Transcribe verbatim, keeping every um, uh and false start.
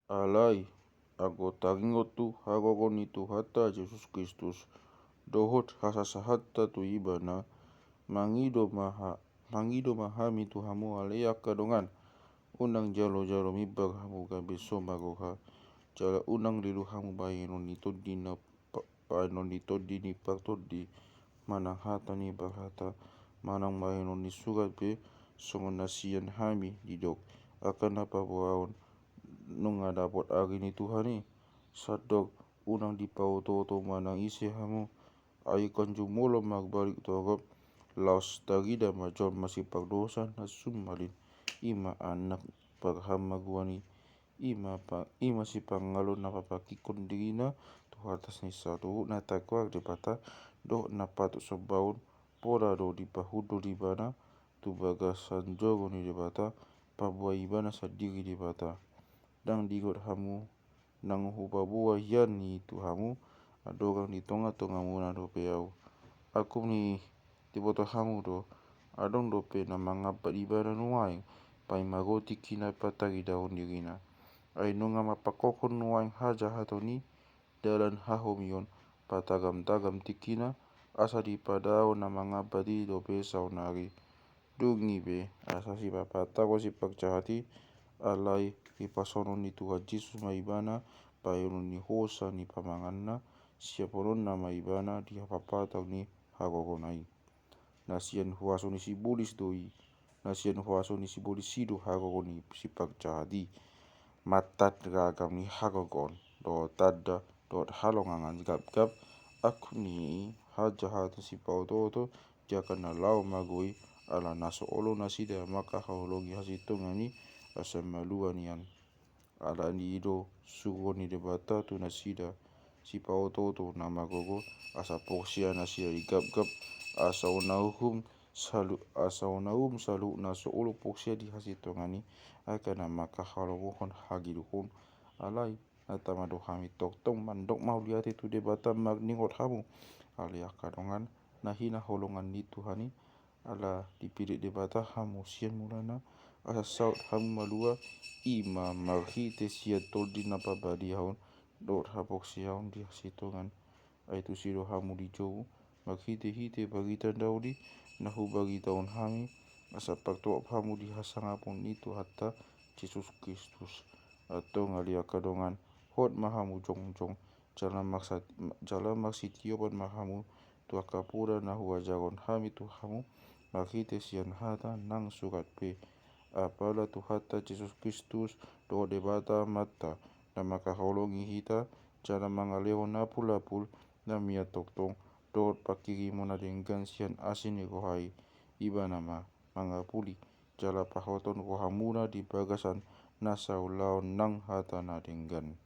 Alai anggo taringot tu hagogoon ni Tuhanta Jesus Kristus dohot hasasahanta tu Ibana, mangido ma ha-, mangido ma hami tu hamu ale angka dongan, unang jalojalo mimbar hamu gabe so magoha, jala unang lilu hamu bahenon ni tondi na pa-, bahenon ni tondi ni partondi, manang hata ni parhata, manang bahenon ni surat pe, songon na sian hami didok angka na paboaon nunga dapot ari ni Tuhan i. Sandok unang dipaotooto manang ise hamu, ai kan jumolo marbalik torop, laos tarida ma jolma sipardosa na sumbalin, i ma anak parhamagoan i, i ma pa-, i ma sipangalo na papangkingkon dirina tu atas ni saluhut na tagoar Debata dohot na patut sombaon. Pola do dipahundul ibana tu bagasan joro ni Debata, paboa ibana sandiri Debata. Ndang diingot hamu naung hupaboa hian i tu hamu, andorang di tongatongamuna dope ahu. Angkup ni diboto hamu do, adong dope na mangambat ibana nuaeng, paima ro tingki na pataridaon dirina. Ai nunga mangkanggohon nuaeng hajahaton i, dalan hahomion, patagamtagam tingkina, asa dipadao na mangambat i dope saonari. Dung i pe, asa sipapatar do siparjahat i, alai dipasonon ni Tuhan Jesus ma ibana, bahenon ni hosa ni pamanganna, siapononna ma ibana di hapapatar ni hagogoonna i. Na sian huaso ni sibolis do i, na sian huaso ni sibolis i do hagogoon ni siparjahat i. Mantan ragam ni hagogoon dohot tanda dohot halongangan gapgap, angkup ni hajahaton sipaotooto, jala na laho mago i, ala na so olo nasida mangkaholongi hasintongan i, asa malua nian. Ala ni i do suruon ni Debata tu nasida sipaotooto na magogo, asa porsea nasida di gapgap, asa unang uhum salu-, asa unang uhum saluhut na so olo porsea di hasintongan i, angka na mangkaholongohon hagedukon. Alai na tama do hami tongtong mandok mauliate tu Debata marningot hamu, ale angka dongan, na hinaholongan ni Tuhan i, ala dipillit Debata hamu sian mulana, asa saut hamu malua, i ma marhite sian Tondi na parbadiaon dohot haporseaon di hasintongan. Ai tusi do hamu dijou marhitehite barita na uli na hubaritahon hami, asa partuat hamu di hasangapon ni Tuhanta Jesus Kristus. Antong ale angka dongan, hot ma hamu jongjong, jala marsa-, jala marsitiopan ma hamu tu angka poda na huajarhon hami tu hamu, marhite sian hata nang surat pe. Apala Tuhanta Jesus Kristus dohot Debata Amanta, na mangkaholongi hita jala mangalehon apulapul na mian tongtong, dohot pangkirimon na denggan sian asi ni roha i, ibana ma mangapuli jala pahothon rohamuna di bagasan na saulaon nang hata na denggan.